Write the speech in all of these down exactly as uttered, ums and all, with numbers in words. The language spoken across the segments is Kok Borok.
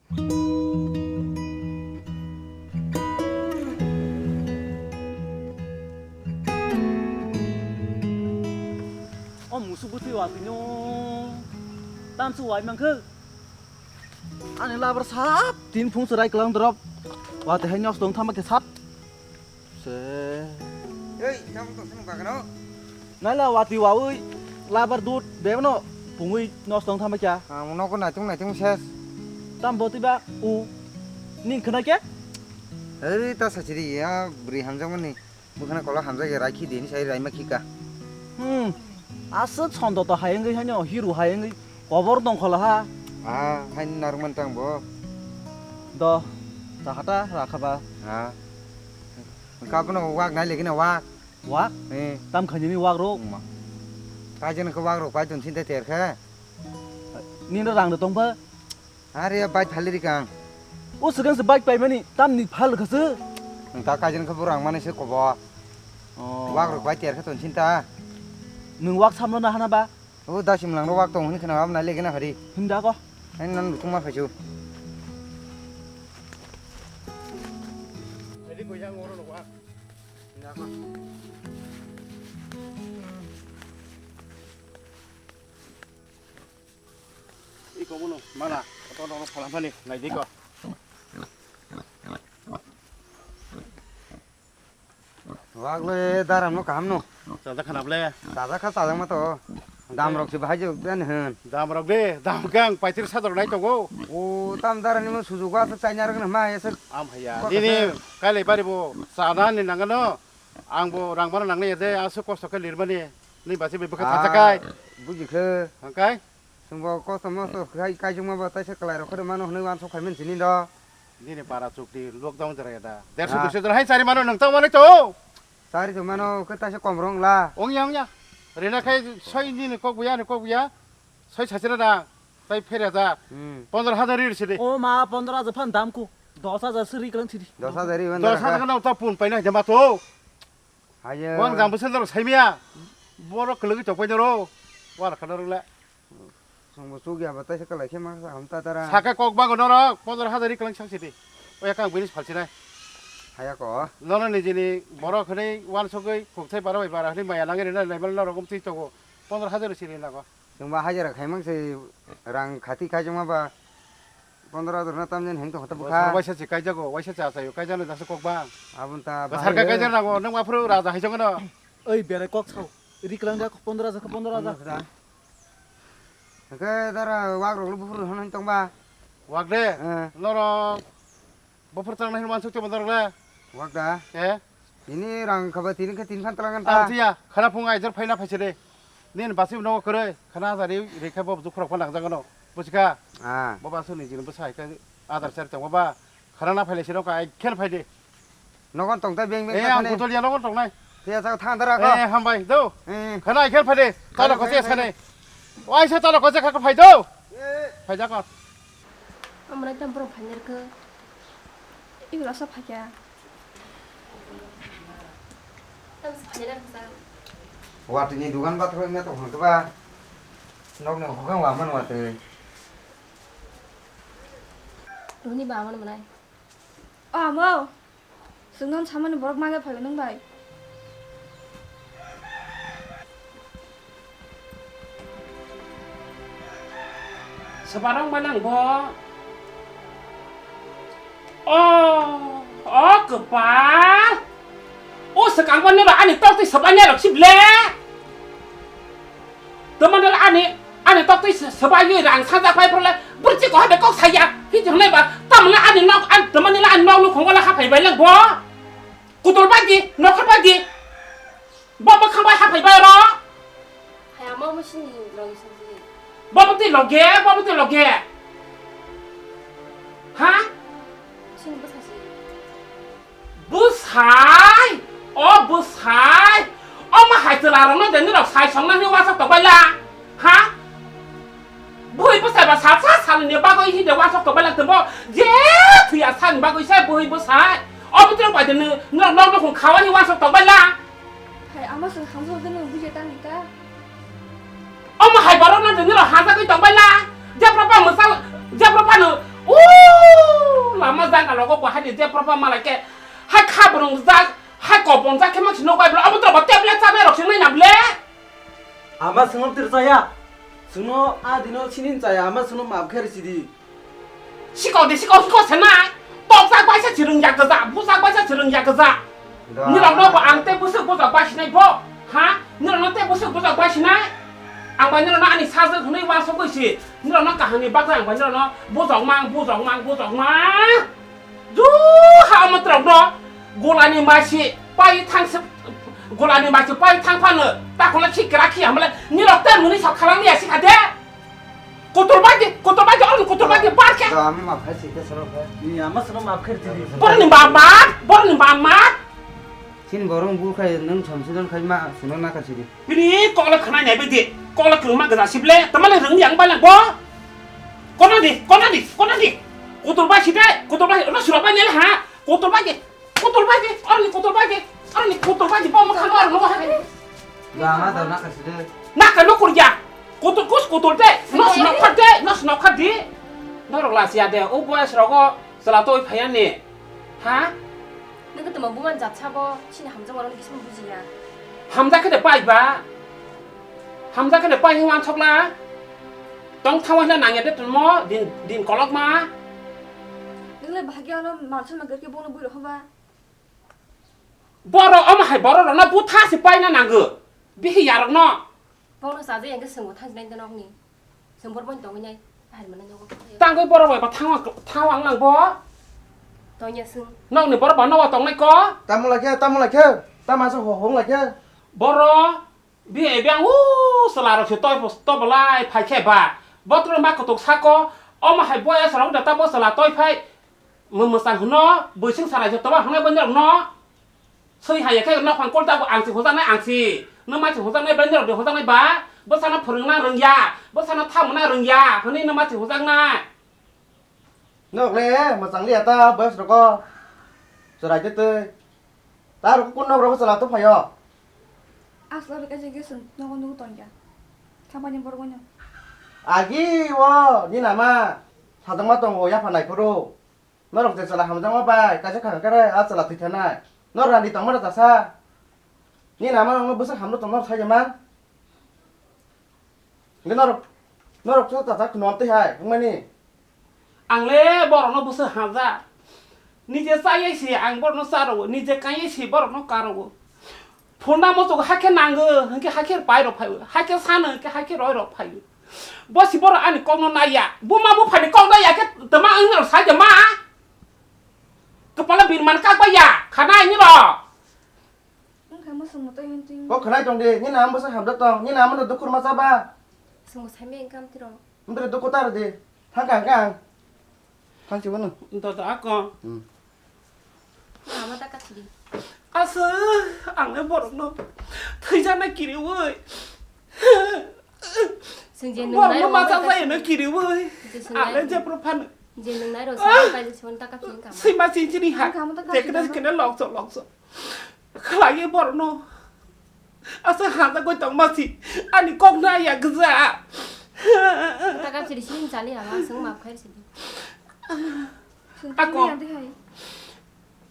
O musuk bwtwi watwi no tamsa wai mankhe. Ani labar sap tin phung chwrai kwlang drop. Watwi hai nosto wng thangma khe sap. Se. Ei, tamo to sini bagano. Naila watwi wawi labar dut bebno pungwi nosto wng thangma kya. Ang nogo naitung naitung ses. Tam boti ba u. Ning khna kya? Ei, ta sachiri ya bri hamjang mani. Bukhana kola hamjak ya raikhi dini sai raima khika. Hmm. Aswk sondo to hayungwi haino hiru hayungwi kobor dong khola ha. Ah, haini narwk man tang bo. Do, chahata rakha ba. Ah. Kabono wak nai legina wak. Wak? Eh. Tam khainani wak ro. Ma. Kaijano khe wak ro pai ton sinte ter khe. Nini rang de tong pha. Are bike phali rikang. O swkang se bike paimani tamni phal kha se. Nta kaijano khe borang mani se kobo. Oh. Wak rok bai ter khe ton sinta. Nwng wak samno na hana ba? O dasim lang wak tong hin khna am na legi na hari. Himda ko. Ai nan tungma phaisu. Iko bono mala, oto oto phala phani, nai di ko. Wak le daram no kaham no. Chajak khana ble. Chajak kha chajak ma to. Dam rok se bahai je ben hen. Dam rok de, dam kang paitri sador nai tongo. O tam dara ni mo sujuk wa sa chaina rok na ma ese. Am haya. Kota Nini se. Kai lai pari bo. Sana ni nangano. Ang bo rang mano nangnai de, asu kosto khe lirmani. Ni basi be bwkha Ah, thachakai. Buji khe. Hangkai? Chwngbo kosto mosto khai kaijwkma bo taisa kwlairok khorwi mano hwnwi uansuk phaimani sini do. Nini para chukdi lockdown jora ya da. Derso Ah. Duiso jora hai chari mano nwng tong manwi to. Chari to mano khe taisa kom rong la. Ongya, ongya. Rina khai soi nini kok buya, ni kok buya. Soi sachira da. Tai phere da. Hmm. Pondro hajar ri sidi. O ma, pondro hajar phan dam ku. Dos hajar se ri klang sidi. Dos hajar ri wan Dos hajar dara. Kana ta pun paina jama to. Hayo. Wang jang bwswk norok saimaya. Borok kwlwgwi tokpai norok. Wala khana rwla. Chwngbo chukya bo taisa kwlai khe ma sa hamta tara. Sakhe kok bago norok pondro hajar ri kwlang sak sidi. Oya kang bini phalsinai. Haya ko. Nono nijini borok hwnwi uansugwi khukthai bara bai bara hwnwi maya nangwi rina naimal norok umtwi tongo. Pondro hajar siri nago. Chwngbo hajira khaimang se rang khati khaijongma ba. Pondro hajar no tamjani heng tong kha ta bwkha. Waisa se kaijago, waisa se achaio, kaijano jasa kok bang. Aboni ta Ba bahai sarka he. Kaijano nango, nwng aphuru raja hai jongno. Oi, berai kok sao. Riklang jak pondro hajar khe pondro hajar. Hwnkhe dara wak rok buphuru hwn tong ba. Wak de? Eh. Norok buphuru tangnai hwnwi uansuk tongma norok le. Wak da? Eh? Tini rang khaba tini khe tin phan tlang ta. Ang tiya, khana phung aijor phaina phaisede. Nini basi nogo kwrwi, khana jari rikha bo jukhurok pha nangjagano. Buchika? Ah. Bo basu ni jini bwsa hai khe adar sar tongma ba. Khana na phaile sino ka ai khen phaide. Nogon tong ta beng beng Eh, ta ang khane. Putol ya nogon tongnai. Tiya sa thang dara ko. Eh, hambai do. Eh. Khana ai khen phaide. Talo Khana ko tiya phai, phai. Sanai. Wai sa talo ko je kha phai do. Eh. Phai ja ko. Amra tam pro phaner ko. Iwla sa phakya. Watwi ni dugan bathro wngya tong hwn khe ba nok ni hokhe wama ni watwi. Rohini ba amani mwnai. O amo, chwng nono samani borok manya phaigo nwng bai. Swbarok manang bo. O, o kwpal. O swkang bo nero ani tok twi swbai nero sible. Tamani ani, ani tok twi swbai rang sajak pai phole. Burchi ko habe kok saya. Hi jong nai ba. Tamani ani nok, an tamani ani nok nukhung wala ha phai bai lang bo. Kutul bai di, nokhor bai di. Bo bwkhang bai haphai bai oro. Hai, ama omo sini logi songsi. Bo bwtwi loge, bo bwtwi loge. Ha? Sini bwsasi. Bwsai? O bwsai? Omo hai chwla rokno de nirok sai songna hwnwi uansuk tongbai la? Ha? Bwrwi bwsai ba sal sa salni bagwi hinde uansuk tongbai lang tongbo. Je thwiya sani bagwi se bwrwi bwsai. O bwtwrok bai de nirok nok nukhung khawani uansuk tongbai la? Hai, ama chwng hamjak de nwng bujai tangni ta. Omo hai borok no nini rok hajagwi tongbai la. Jepra pa mwsal, jepra pa no. O Rogo bo hai ni je propa malai khe, hai kha brung jak, hai kopong jak khe mangsi nok bai bla, abo to bo tablet chanai rok sing nai na ble. Ama singom tir chaya. Singno a dino sinin chaya, ama singno map kher sidi. Sikok de sikok sikok se nai. Tok jak bai se chirung jak ja, bu jak bai se chirung jak ja. Ni rok no bo ang te busuk bujak bai sinai bo. Ha? Ni rok no te busuk bujak bai sinai. Ang bai ni rok no ani sajak hwnwi uansuk bai si. Ni rok no kaham ni bagwi ang bai ni rok no bujak mang, bujak mang, bujak mang. Ju ha omo trok no golani masi pai thang se, golani masi pai thang phano ta kola khi kra khi hamle ni rok ta muni sok khalang ya sikha de. Kotor bai de, kotor bai de, on kotor bai de bar khe. Da ami map khai sik soro khe. Ni ama soro map khai di. Bor ni ba ma, bor ni ba ma. Sin borong bu khai nang chom sidon khai ma sino na ka sidi. Bini kokla khwnai nai bai di. Kokla khwma gada sible. Tamale rwng yang bai lang bo. Kona di, kona di, kona di. Kutur bai site, kutur bai, ono sura bai nele ha. Kutur bai di, kutur bai di, orni kutur bai di, orni kutur bai di, bo ma khano ar no ha. Lama da na ka sidi. Na ka no kurja. Kutur kus kutur te, no sino khat de, no sino khat di. Norok lasia de, o boyas rogo sala toi phaya ni. Ha? Nang tama buman jat sabo, sini hamjak warok ni kismu bujiya. Hamjak khe de pai ba. Hamjak khe de pai hwan chokla. Tong thawa hla nangya de tmo, din, din kolok ma. Nang le bahagi ano malsal ma gerke bono bui rohoba. Boro, omo hai boro rok no butha se paina nango. Bihi yarok no. Bono sajak yang ke sengbo thang nai nokni. Seng bor boin tongwi nai. Bahar mana nogo. Tangwi boro bai ba thang, thang ang nang bo. Tongya seng. Nokni boro ba nogo tongnai ko. Tamo lakhe, tamo lakhe. Tama se ho hong lakhe. Boro. Bi, bi ang u sala rok se toi pos to bolai phai khe ba. Botro ma kotok sako. Omo hai boya sarok da ta bo sala toi phai. Mwsang hwno, bwswng sarai jotoba hwnwi bwrwi rokno swi haya khe nokhang kolta bo ang se hojaknai ang se. Nwma se hojaknai bwrwi rok de hojaknai ba, bwsano phwrwngna rwngya, bwsano thamwna rwngya hwnwi nwma se hojaknai. Nok le mwchang liya ta boyos rogo. Chwrai de twi. Ta rok kun nok rogo chwla to phaio. Asla beka je gesung nogo nugo tongya. Thapani borok no. Agi o ni nama. Sadangma tongo yapha naiphuru. Norok je chwla hamjakma bai kaisa khakha khe a chwla thwi thanai. Nor rani tongma rw chasa. Nini ama nokno bwswk hamrw tongma rw sai man. Hwnkhe norok, norok khe tata khwnam twi hai wngmani. Ang le borokno bwswk hamjak. Nije chayai se ang borokno charwo, nije kaiye se borokno karwo. Phone na muchungo hakhe nango, hwnkhe hakhe pai rok phaio, hakhe sano, hwnkhe hakhe roi rok phaio. Bo si borok ani kokno naiya, buma buphani kok naiya khe twma wngni rok sai de ma? Kwpalo bini man kak bai ya, khana ini rok. Wngkha muchung mutai hwn twi. Kok khwnai tong di, nini ama bwsa hamjak tong, nini ama no dukhu rwma cha ba? Chwngbo saimai wngkha amtwi rok. Amtwi rok dukhu ta rw di, thang kha hwnkhe ang. Thang si bono. Dodo ako. Hmm. Ama ta kathidi. Asa, ang le borokno thwijana kiriwi. Chwng je borokno nwngnai rok machang bai jayano kiriwi. Je chwng ang le nai-, jephru phano. Je nwngnai rok sa bai je chwng ta kathidi kama. Sima chinchini ha. Ang kama ta kathidi. Jekene jekene lokso lokso. Khlaiwi borokno. Asa handa goi tongma si. Ani kok na ya gza. Ta kathidi sini chali ama chwng map khai sidi. Ako.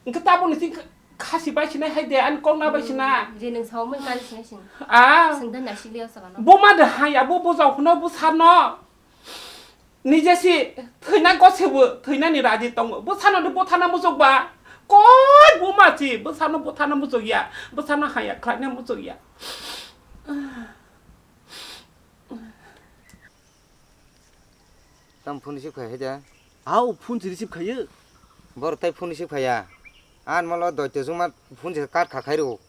Hwnkhe tabukni sing khasi bai sinai hai de, ani kok na bai sina. Hmm, je nwng sao mui kari sinai sing. Ah. Sing dan nasi liya sala no. Bo ma de hai abo bo jao khno bo sar no. Nije si thwina gosewo, thwinani raji tongo. Bo sano de bo thana muchuk ba. Koi bo ma si, bo sano bo thana muchuk ya. Bo sano haya khlaina muchuk ya. Tamo phone receive khai hai da? Hao, phone se receive khaiyo. Boro tai phone receive khaiya. An molo doi to juma phone se kat kha khai ro.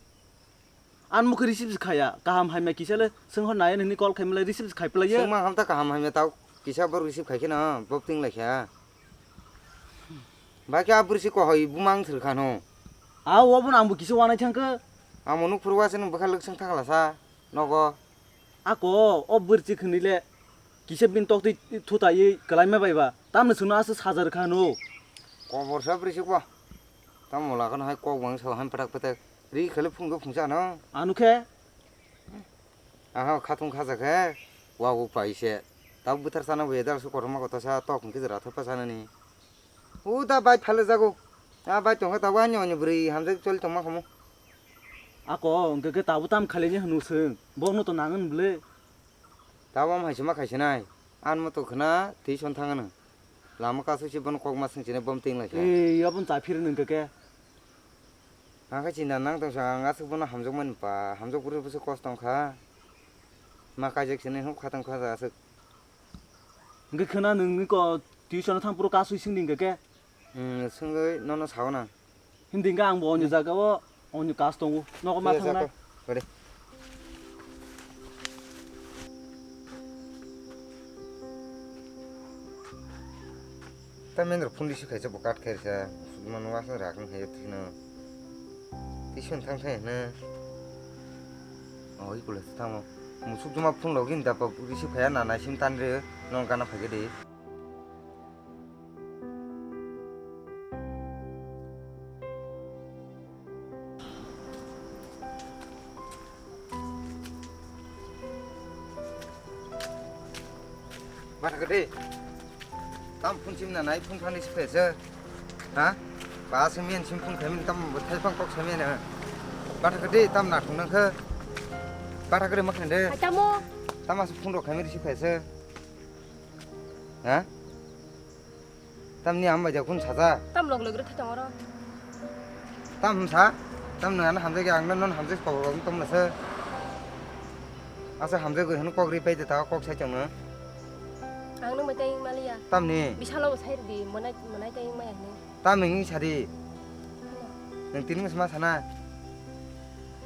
An mukhe receive se khaiya. Kaham hamya kisa le swng hor naya nini call khai male receive se khai plaiyo. Swng ma ham ta kaham hamya tao kisa boro receive khai kheno bo ting lai kha. Ba khe a bwrwi se kohoi bumang thwrwkha no. Ao, obono ang bo kisa wanai thangkha. Amo nuk phuru wa se nwng bwkha lwk swng thangla sa nogo. Ako, o bwrwi se khwnwi le kisa bini toktwi thutaiwi kwlaima bai ba. Tamni chwngno aswk saja rwkha hwno. Kobor sa bwrwi se bo. Tamo lakhano hai kok bang sao han phatak phatak. Ri khali phung do phungsa no. Ano khe? Aha khatung khaja khe. Wa bo pai se. Tabuk bwthar sana bo edal su kotorma kotor sa tok hwnkhe jora thapa sanani. O da bai phale jago. A bai tongkha tabuk ani ani bwrwi hamjak choli tongma khamu. Ako hwnkhe khe tabuk tam khailini hwnwi swng. Bokno to nangani bwle. Tabuk am hai sima khaisinai. Anmo to khwna twi son thangano. Lama kasu si bono kok ma swng sinai bom ting lai sa. Ei, abon cha phir nung khe khe. Ang khe chinta nang tong sa, ang aswk bono hamjak mani pa, hamjak bwrwi bwswk kosto wng kha. Ma kaijak sinai huk khatang kha aswk. Hwnkhe khwna nungni ko tuition thang phuru kasui singdi hwnkhe khe? Hmm, swngwi nono sao nang. Hindi hwnkhe ang bo onyo jaga o onyo kas tongo. Nogo ma thangna. Ready. Ta mendro phone receive khaisa bo cut khaisa. Mano wasna rak nang hayo tino. Tuition thang thai hwno. Oh, i kule tamo. Musuk juma phone login da pa receive khaya na nai sim tan re. Non gana phage de. Bathakade. Tam phone sim na nai phone phani si phese. Ha? Ba se men sim phone khamin tam thai phang kok samen. Bathakade tam na thung nang kha. Bathakade ma khande. Ai tamo. Tam as phone rok khamin si phese. Ha? Tamni ambai ja kun saja. Tam log log rwtha tong oro. Tam hwnsa? Tam nang ano hamjak ya ang non hamjak kok rok tong nasa. Asa hamjak goi hwn kok ri pai de ta kok sai tong no. Ang nung bai tai maliya. Tamni. Bisalo bo sai di monai monai tai maya hne. Tam nang sadi. Nang tini mas ma sana.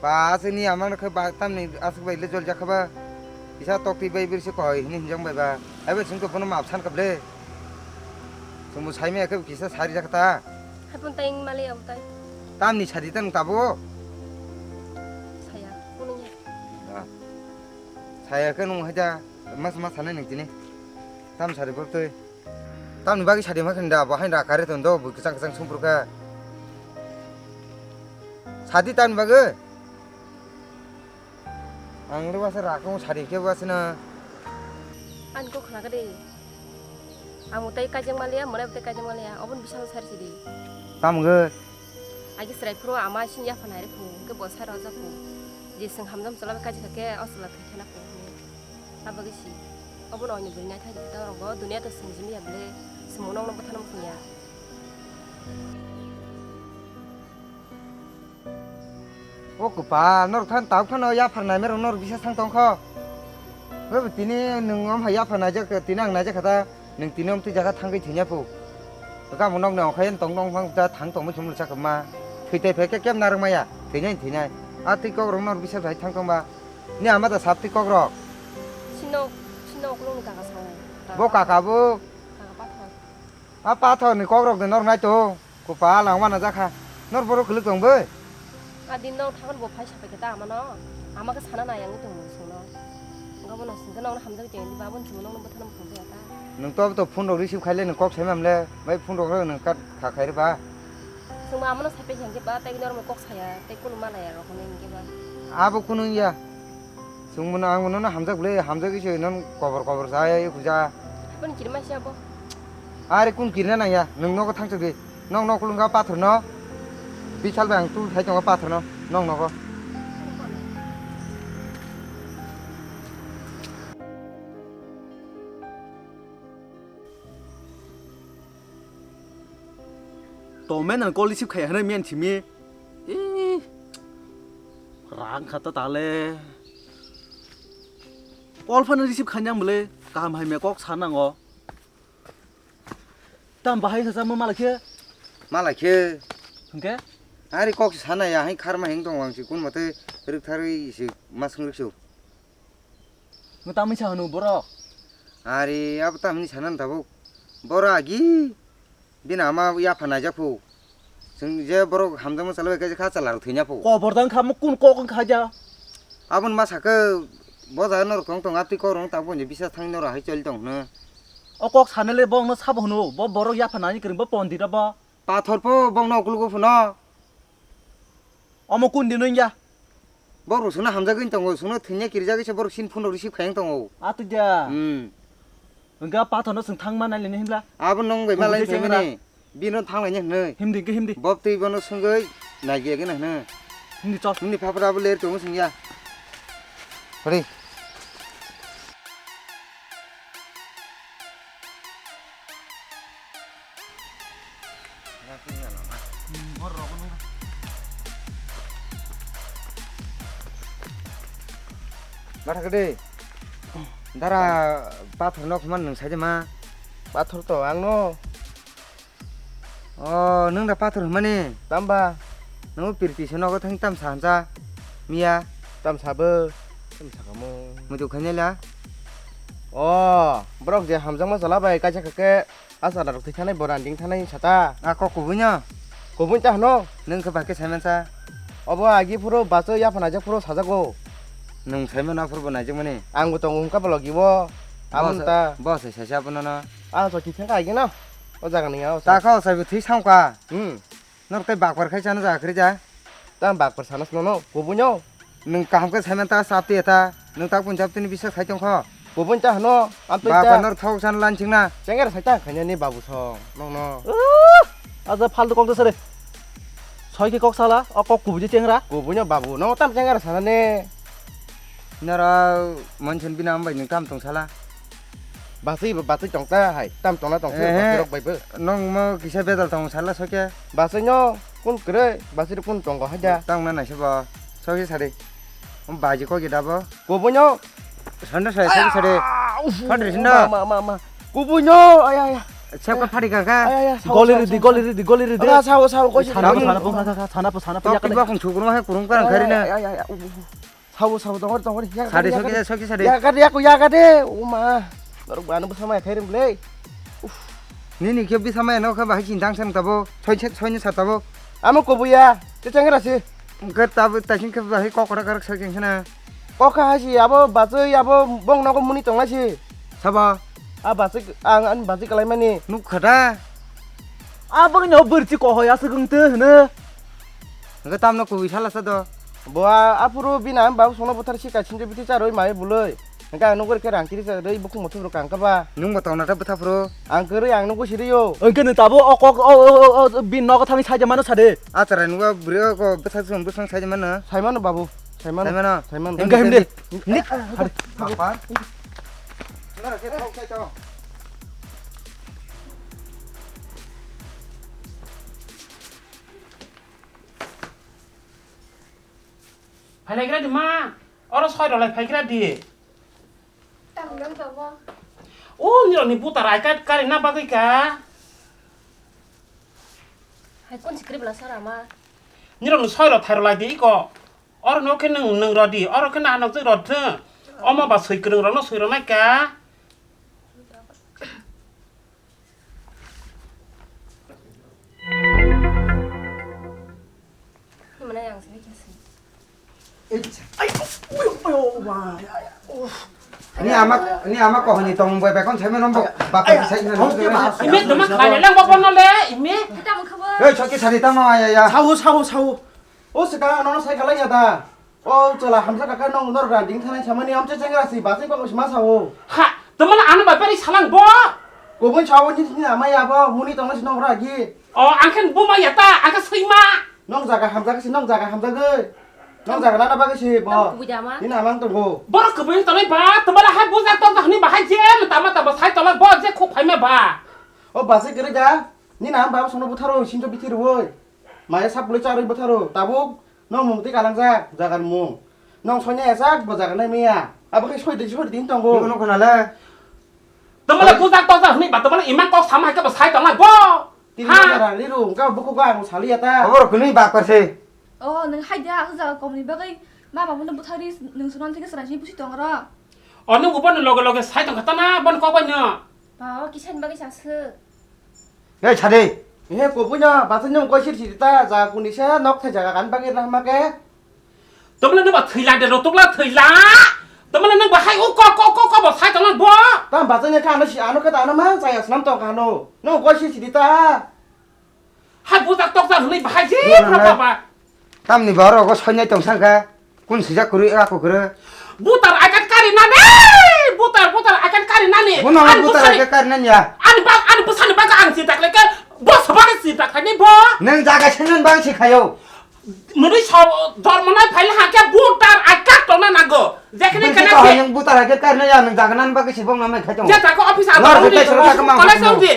Ba aswkni amang khe ba tamni aswk bai le jol jakha ba. Kisa tokti bai birse koi hini hinjang bai ba. Aibo sing to bono map san kable. Sumbu saimi khe kisa sari jakha ta. Hapun tai mali au tai. Tamni sari tang tabo. Saya, kuno ya. Ah. Saya khe nung haja mas mas sanai nang tini. Tam sari bor tui. Tamni bagwi sadi ma khinda, bo haino rakare ton do, bo kwchang kwchang sumphru kha. Sadi tamni bagwi? Ang le wasa rakung sadi khe wasna. Ani kok khna kade. Ang mutai kajang maliya, mone mutai kajang maliya, obon bisal sar sidi. Tamgo. Agi srai phuru ama sin ya phanai re phu, ke bo sar oja phu. Je sing hamjam chala kaji kake osla thai khana phu. Abagwi si. Obono oini bwrwi naithai rwkhe ta rwgo, duniya to swngjini ya bwle, swngbo nokno bwthano muchungya. O kwpal, norok thani tabuk phano yaphar naimani rok norok bisa thang tongkho. Bo tini nwng om hai yaphar naijak, tini ang naijak kha ta, nwng tini om twi jaga thangwi thwinya phu. Tamo nokni ongkhai tong nong phang ta thang tongmani sumlo chakma. Thwi tai phai khe keb narwk maya, thwinai thwinai. A twi kok rok norok bisa thai thang tongba. Ni ama da sap twi kok rok. Sinok, sinok nung kaka sao. Bo kaka bo. Kaka pathor. A pathor ni kok rok de nor nai to. Ko pa lang wana jakha. Nor boro khuluk tong bai. A din nong thagon bo phai sapai kata ama no. Ama ka sana na yang tong sung no. Enggak bo no sung no hamjak jeng di babon sung no bothan mo khum ya ta. Nung to to phone rok receive khaile nung kok sai mam le. Bai phone rok nung kat kha khai ba. Sung ma ama no sai pe jeng ba tai nor mo kok saya tai kunu ma la ya rok ne nge ba. Abo kunu ya. Chwng bono ang bono hamjak le, hamjagwi se non kobor kobor sa ya huja. Boni kirima se abo. Are kun kirina nang ya, nwng nogo thangchok di. Nong nok lungga pathor no. Bisal bai ang tu thai tongo pathor no, nong nogo. To men ang call receive khai hwnwi men simi. Ih, rang kha ta tale. Call phano receive khainang bwle, kaham hai me kok sa nango. Tam bahai kha sa mo malai khe? Malai khe. Hwnkhe? Ari kok sana ya, hai kharma heng tong wang si kun mate rwktharwi si masung rwksu. Mo tamni sa hwnwi borok? Ari abo tamni sana tabuk. Borok agi bini ama yapha naijak phu. Chwng je borok hamjakma chalai khe kha chwla rok thwinya phu. Kobor dang kha mo kun kok wng kha ja. Aboni ma sakhe bo jaga norok tong tong atwi kok rok tabuk ni bisa thang norok hai choli tong hwno. O kok sanele bo wngno sabo hwno bo borok yapha nani kwrwng bo pondit abo. Pathor pho bongno ukulugo phuno. Omo kun din wngya? Borok sungno hamjagwi tongo, sungno thwngya kirijagwi se borok sin phunrok receive khai wng tongo. Atwkya? Hmm. Wngkha pathorno chwng thangma nailini hinla. Abo nong bai malai phaimani. Bino thanglaini hwnwi. Himdi, hwnkhe himdi. Bob twi bono swngwi naigiyagwino hwnwi. Himdi, chol. Nini phapra abo ler tongo swngya. Hori. Bathakde. Dara pathor nok man nung saide ma. Pathor to ang no. O, nwng da pathor hwnmani? Tamba? Nwng pirti se nogo thang tam sa hansa miya? Tam sabo? Tam sakamo. Muitu khainai la? O, borok je hamjakma chala bai kaisa kake asa rok thwi thanai boran ding thanai sata. A kok kubui no? Kubui ta hano? Nwng khe bahai khe saiman sa? Obo agi phuru baso yaphana jak phuru sajago. Nwng saiman aphuru bo naijakmani? Ang bo tongo hwnkha bologi bo. Amo ta. Bo se saisa abono no. Ang so kithang ka agi no. O jaga ni o. Ta kha o saibo thwi sangka. Hmm. Nor tei bakpar khai chana jaga khri ja. Ta bakpar sana snono. Kubui no. Nwng kaham khe saiman ta chapti eta. Nwng ta pun chapti ni bisa khai tong kho. Kubui ta hano. Am ta. Bakpar nor thok san lan chingna. Chengera sai ta khanya ni babu song. Nong no. Aja faltu kok sare. Soi ki kok sala. O kok kubui chengra. Kubui no babu. Nong tam chengera sana ne. Nara manchun bina ambai nwng tam tong sala. Basui bo basui tong ta hai. Tam tong na tong Eh, basui rok bai bo. Nong mo kisa bedal tong sala soke. Basui no kun kre basui kun tong go haja. Tang na naise bo. Soke sari. Om baji ko gida bo. Kubui no. Sanda sai soke sari. Sanda sinda. Ma ma ma. Kubui no. Ay ay. Sep ka phari ka ka. Ay ay. Goli ridi goli ridi goli ridi. Sana sana sana sana sana. Tok tik ba kung chukuru ma hai kurung ka khari na. Ay ay ay. Sabo, sabo, tongor, tongor, ya, Sade, ya, soki, ya, soki, sade. Ya, kade, ya, ya, kade. Uma. Norok bano bwsa maya khairem le. Nini khe bwsa maya no khe bahai chintang sang tabo. Soi, soi, soi ni sa tabo. Amo kobuya. Te chengra si. Ke tabo, ta sing khe bahai kokora karak soi keng sana. Kokha hai si, abo batoi, abo bong nogo muni tong lai si. Sabo. A batoi, ang, an batoi kalai mani. Nuk khada. Abang no berchi kohoi asuk te hne. Hwnkhe tamno kubui sala sa do. Bo a, aphuru bini ang babu songno buthar si kaisingtwi bithi charwi mai bwlwi. Hwnkhe ang nugwi khe rang kiri sa rwi bukhuk muthubro kang kha ba. Nwng bo tongna ta bwtha phuru. Ang kwrwi ang nugwi siri o. Hwnkhe nwng tabo o kok o, o, o, o, bini nogo thangwi saija mano sade. A chwrai nugwa bwrwi o ko bwsa chwng bwswng saija mano. Saimano babu. Saimano. Saimano. Saimano. Hwnkhe himdi. Nik. Hadi. Bapar. Nara khe thok sai to. Phailaikra di ma, oro soi rwlai phaikra di. Tamo nang tamo? O nirok ni buta rai kat kari na bagwi ka. Hai kun sikri bela sara ma. Nirok ni soi rok thai rwlai di iko. Oro no khe nung nung rodi, oro khe na nung rod thung. Omo ba soi kwrwng rok no soi rwnai ka. Ni ama, ni ama kohoni tong bai bekon saimano bo, bapa sai na. Ime duma khale lang bo bono le, ime. Ei, choki sari tamo, ya, ya. Sao, sao, sao. O sika, ano sai kala ya da. O chwla hamsa kaka nong nor randing thanai samani amche chengra si basai kok sima sao. Ha, tamala ano bai pari salang bo. Kobon sao ni ni ama ya bo muni tongna si nong ragi. O angkhen bo ma ya ta, angkhe sima. Nong jaga hamjak si nong jaga hamjak goi. Nong jaga nana bagwi si bo. Tong kubui da ma. Ni na mang tongo. Borok kubui tonai ba, tamala hai bujak tong hini bahai je, tama tama sai tola bo je khuk phaima ba. O basai kiri da. Ni na ba sono butharo sinto bithi roi. Maya sap bwlai charwi bwtharo, tabuk nong mung twi kalangjak, jagar mung. Nong soina ya sak, bo jaga nai maya. Abo khe soi din, soi din tongo. Nukho, nukho nale. Tamale bujak tojak hwnwi ba, tamale imang kok sama hai khe bo sai tongnai bo. Tini ha? Jaga rang riru, wngkha bukhuk ang saliya ta. Abo rok hwnwi bakar se. Oh, nwng hai dia, ang jaga komni bagwi mama bono bwthari nwng sunan thike srang sini pusi tong ro. Oh, nwng uboni loge loge sai tongkha ta na, bon kok bai no. Ba, o kisan bagwi sa se. Ei, sade. He, kobuino, basai nung koi sir sir ta, ja kuni se nok thai jaga kan bagir na ma ke. Tomle nung ba thwila de, rotokla thwila. Tomle nung ba hai u ko, ko, ko, ko bo sai tongna bo. Tam basai ne ka ano si, ano ka ta ano ma, saya snam tong ka ano. Nung koi sir sir ta. Hai bujak tokjak hwnwi bahai je. Nung phra nana. Pha ba. Tamni borok o soinai tong sangkha. Kun sijak kwrwi a kukwrwi. Butar akan kari nani. Butar, butar akan kari nani. Bono ani butar bwsani, akan kari nani ya. Ani bag, ani bwsani bag ang si dakle ke. Bos bag Takhani bo. Nwng jaga sengmani bang si khayo. Mwnwi so dormonai phaila hakhe butar akat tona nango. Jekhne Bwrwi kene khe se. Yang butar hakhe karna ya nwng jaga nan bagwi si bong namai khaito. Je tako office Nor abo se hodi. Pesoro taka mang Kole khutno. Songdi.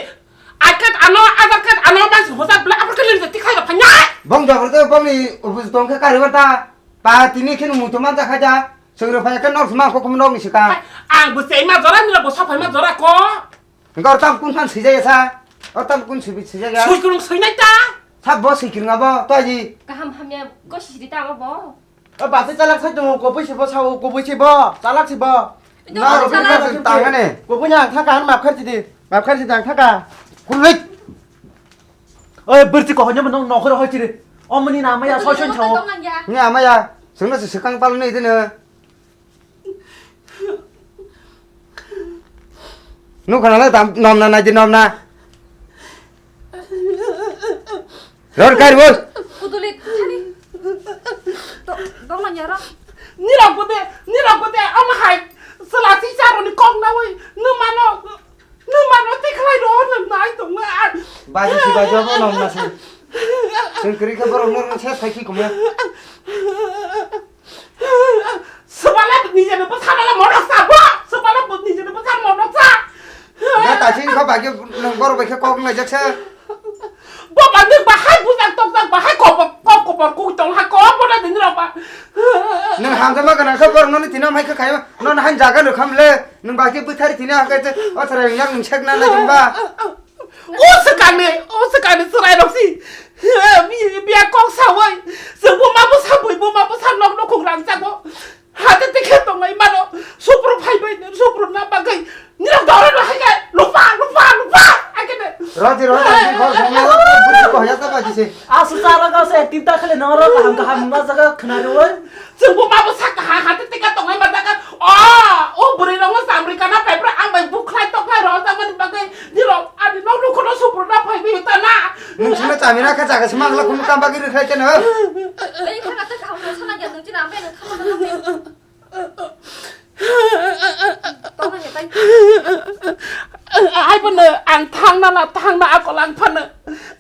Akat ano, adar kat ano bang si hosa bla apar kali je tikhai ga phanya. Bong jagar to bong ni office tong khe kari barta. Pa tini khe mutu man jakha ja. Sengro phai khe nor sma ko kum nong ni sika. Ang bo sei ma jora ni bo sa phai ma jora ko. Gor tam kun phan sijaya sa. Gor tam kun sibi sijaya. Sui kun sui nai ta. Sa bo sui kun abo to ji. Kaham hamya gosi sidi ta abo bo. O basi chalak sai tongo, kopui se bo sao, kopui se bo, chalak se bo. Ito Na chalak. Rok tangane. Kopui na ang thaka ang map kharchi di. Map kharchi di ang thaka. Kulik. Oi, birti ko honyo nong nokho hoi chiri. Omoni na maya soi soi sao. Ni amaya, sungno se sekang pal ni dine. Nukha nalai tam nomna naidi nomna. Ror kari bol. Kuduli thani. Dongna nyara. Nirok bode, nirok bode, ama hai. Selasi saroni kok nawi. Numano, numano tikhlai ro nang nai tongma. Baji si baji abo nomna si. Sengkri khe borok nor se sai ki kumya. Swbala nijeno bwsarala monok sa bo. Swbala nijeno bwsar monok sa. Na ta sing kha bagyo nang borok bai khe kok nai jak sa. Bo banduk bahai bujak tokjak bahai kop kop kop kuk tong ha kop bona din rok ba. Nang hamjama gana kha borok noni tinam hai kha khaima. Non han jaga no kham le. Nang bagyo bwthari tinam ha kha o thara yang nang sek na na jumba. O swkangni, o swkangni chwrairok si. Bi-, biya kok sawi. Chwng buma bwsa bui, buma bwsa nok nukhung rangchago. Hate tikhe tongnai mano. Supru phaibai, supru na bagwi. Nirok doro no hai kai. Lupa, lupa, lupa. Akene. Roti, roti, roti, khor, khor, khor, khor, khor, khor, khor, khor, khor, khor, khor, khor, Asu chara gao se tinta khale noro kaham kaham ma jaga khna rwi. Chwngbo mabo saka ha, hati tika tongnai ma jaga. O, o bwrwi rokno chamri kana paipra ang bai bukhlai tokhlai rw jakmani bagwi nirok ani nok nukhuno supruna phaiwi ta na. Nung sino chamira kha jaga se mangla kumu kam bagwi rwkhlai keno. Ei khana ta kaham no sana ya nung china ambe nung khama na. Tongna ya tai. Ai bono ang thangna na thangna akol ang phano.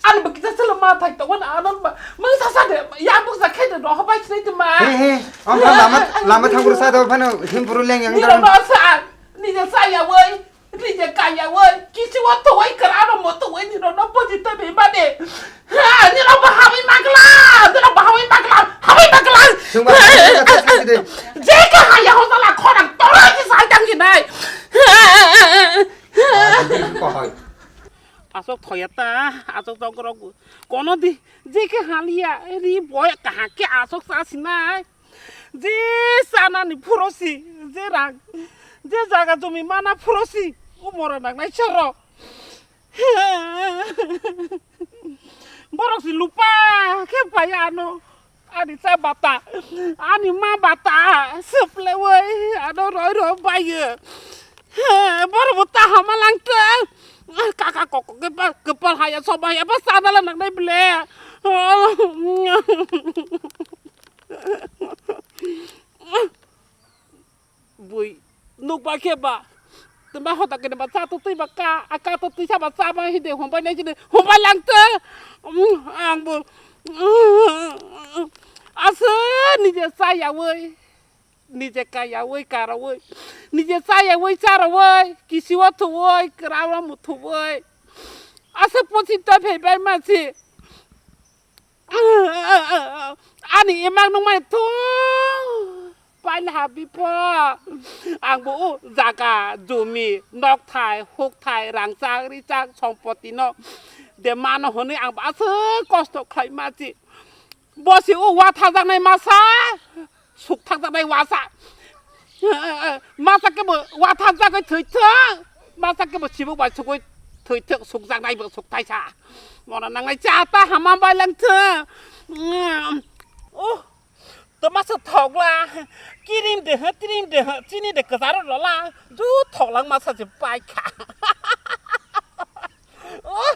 Ani bo kisa selo ma thai tongo na anon ba. Mung sa sa de ya buk sa khe de roho bai sinai de ma. He he. Om pha lama lama thang buru sa do phano him buru leng yang Ni daron. Ro sa ni je sa ya woi. Rije kaya woi, kisi wo towoi kara no mo towoi ni no no poji to be mane. Ha, ni no bahawi magla, ni no bahawi magla, hawi magla. Sungba kata sangsi de. Je ka haya ho sala khorang toro ki sai tang ki nai. Ko hai. Asok thoya ta, asok tong koro kono di, je ke halia, ri boy kaha ke asok sa sinai. Je sanani phurosi, je rang, je jaga jumi mana phurosi, umora nangnai choro. Borok si lupa khe pai ano, ani cha bata, ani ma bata, suple woi, ano roi roi bayo. Borok bo ta hama langtong. Kaka kok kok kepal, kepal haya soba haya ba sana la nangnai ble. Bui, nukba khe ba. Tma hota kene ba cha to twi ba ka, a ka to twi sa ba cha ba hide hombai nai jide hombai lang to. Ang bo. Asa nije cha ya woi. Nije ka ya woi ka ra woi. Nije cha ya woi cha ra woi. Kisi wa thu woi, kra wa mu thu woi. Asa pochi to phai bai ma si. Ani imang nung mai thu. Pail habi po. Ang bo o jaga, jumi, nok thai, huk thai, rang chak, ri chak, sompoti no. De mano hwnwi ang bo aswk kosto khlai ma si. Bo si o wa thajaknai masa. Suk thakjaknai wasa. Masa kebo wa thakjagwi thwithwk. Masa kebo sibuk bai sugwi thwithwk, sukjaknaibo sukthai sa. Mona nangnai cha ta hama bai lang thwk. Oh, to masa thokla. Kiring de ha, tiring de ha, chini de kwcharo lola. Ju thoklang masa je pai kha. Oh,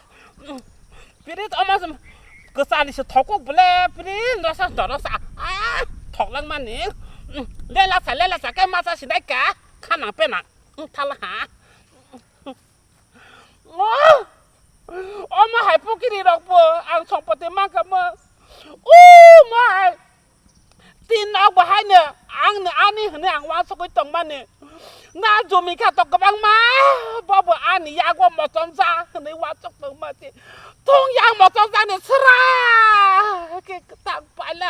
pirit omo kwchani se thokok bole, pirit nosa dono sa. Ah, thoklang mani. Lela sa, lela sa, ke masa sinai ka, khana pena. Thala ha. Oh, Omo hai pokiri rok bo ang sompoti mankha mo. Omo hai tin nok bo haino ang ni ani hwnwi ang uansugwi tongmani. Na jumi kha to kwbangma, bobo ani yago mochomjak hwnwi uansuk tongma se. Thung yang mochomjakni sra khe kwthang paila.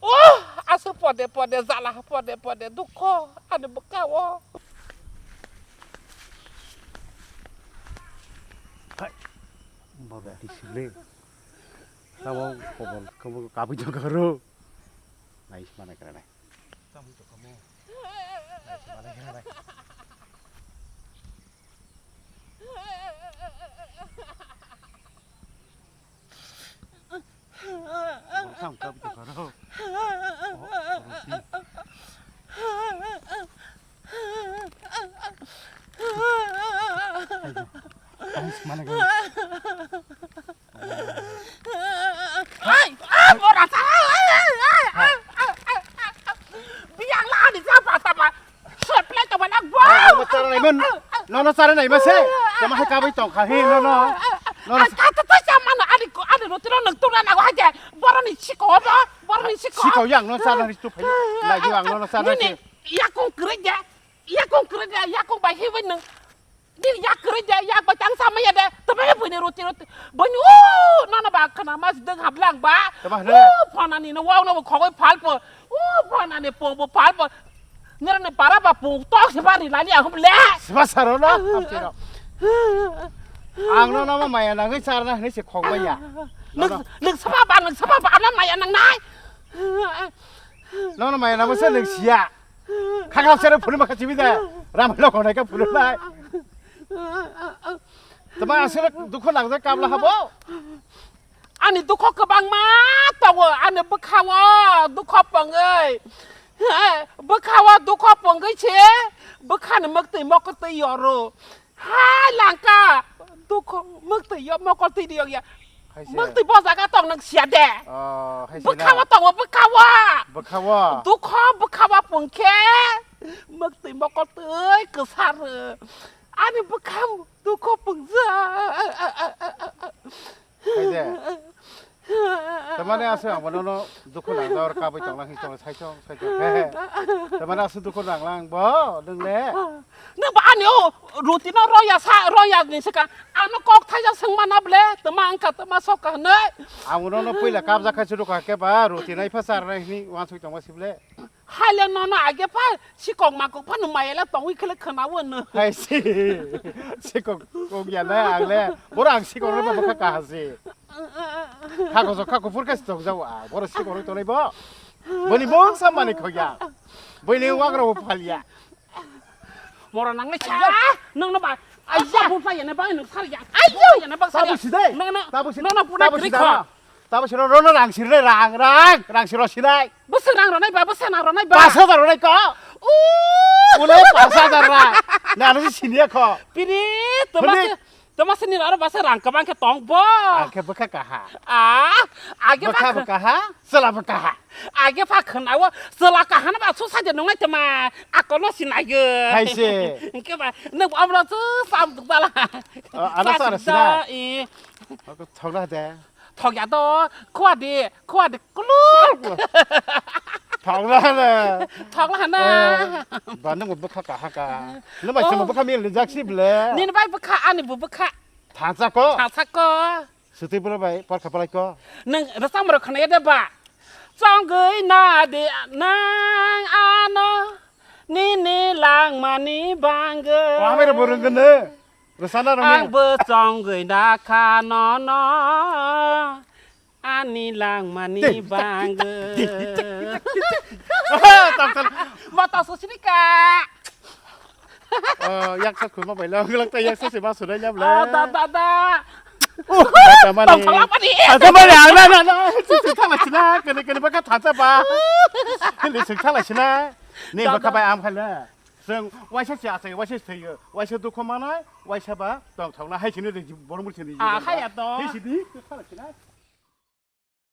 Oh, aswk pode pode jala, pode pode dukho ani bwkha-o. Hai, bobo twi sibling. Tamo kobol, kobol kabui tongkha ro. Nai, mana kara nai. Nai, mana kara nai. Bwsang kap tu karo. Oh, oh, oh. Ai, mana kau? Ai, ah, bora sa. Ai, ai, ai, ai, ai, ai. Biang lah di siapa sama? Seplek coba nak gua. Nono chara naima, nono chara naima se. Tama hai kabai tongkha he nono. Nono. Kata tu sama na adi ko adi roti no nang tu na na wajah. Boroni siko bo, boroni siko. Siko yang nono chara ri tu phai. Lai yo ang nono chara. Nini yakung kerja, yakung kerja, yakung bai hewan nang. Nini yak kerja, yak bai tang sama ya de. Tama ya punya roti roti. Banyu nono ba kana mas deng hablang ba. Tama ne. Phana ni no wau no khogoi phalpo. O phana ni pong bo phalpo. Nirani para ba pung tok se ba ri lani ahum le. Siba saro na, amchero. Ang no nama maya nangwi charna hini se khok baya. Nung, nung saba ba, nung saba ba, ano maya nang nai. No no maya nama se nung siya. Khakha sere phuru ma khachibi da. Ram lo khonai ka phuru nai. Tama asere dukho nang ja kabla habo. Ani dukho kwbangma tongo, ani bwkhao dukho pongwi. Bwkhao dukho pongwi se bwkhani mwktwi mokortwi yoro. Hai langka, dukho mwktwi yo mokortwi di yogya. Hai se. Mwktwi bo jaga tong nang siya de. Oh, hai se. Bwkhao na. Tongo, bwkhao. Bwkhao. Dukho bwkhao pongkhe mwktwi mokortwi kwsar. Ani bwkhao dukho pongja. Hai de. Tamani aswk ang bono no dukhu nang jor kabai tonglang hi tong sai tong sai tong. He he. Tamani aswk dukhu nang lang bo nung le. Nung ba ani o ruti no roya sa roya ni saka ano kok thaija sung mana ble tama angka tama sok ka ne. Ang bono no puila kabja khai churu ka ke ba ruti nai pha sar nai hini wan sui tong ba sible. Haile nono age pha sikok makok phano mayala tongwi khele khwnawo no. Hai si. Sikok kok ya na ang le. Boro ang sikok rwma bwkha kaha si. Khako so khako phur khe si tokjao a. Boro sikok rwi tonai bo. Boni bong sa mani khogya. Boni wagra bo phalya. Mora nangnai sa. Nang no ba. Ai ya bo phalya na ba nang sar ya. Ai ya na ba sar ya. Tabu sidai. Nang na. Tabu sidai. Nang na pura kri kho. Tamo sino rono rang sirle rang rang rang siro sinai. Bwswk rang ronai ba, bwswk nang ronai ba. Pas hajar ronai ko. Uuu. Ulai pas hajar rang. Na ano si sinia ko. Pini, toma Huni. Se, toma se ni aro basa rang kabang khe tong bo. Angke bwkha kaha. Ah, age bwkha ba. Bwkha kaha, sela bwkha ha. Age pha khnawo, sela kaha na ba su saje nongnai toma. Akono sinai ge. Hai se. Engke ba, nang amra su sam duk dala. Oh, ano sa Sa sinai. I. Ako thogla de. Thokya to, khua di, khua di, kuluk. Thokla le. Thokla hana. Eh, ba nung bwkha kaha ka. Nung bai Oh. Chwng bwkha mil ni jak si ble. Nini bai bwkha, ani bo bwkha. Thansa ko. Thansa ko. Swtwi bwrwi bai porkha palai ko. Nung rwchapmung rok khna ya de ba. Chongwi na de nang ano nini langmani bangwi. O, amai rok bo rwngkhe ne. Rwchana rwngya. Ang bo chongwi nakha nono ani langmani Ding, bangwi. Ding, ding, ding, ding, ding. Tongthal. Mata sosini ka. Oh, yaksa khulma bai lo, glak ta yaksa se ma sunai nyam le. Oh, da, da, da. Oh, tamani. Tongthal apani. Ah, tamani, ah, na, na, na. Sing, sing, thangla sina, kene, kene baka thansa ba. Kene sing thangla sina. Ni Da, baka da. Bai am khala. Chwng waisa se achai, waisa se thwiyo, waisa dukhu manai, waisa ba tongthokna hai sini ri borok muri sini. Ah, haya to. Hi sidi, khala sina.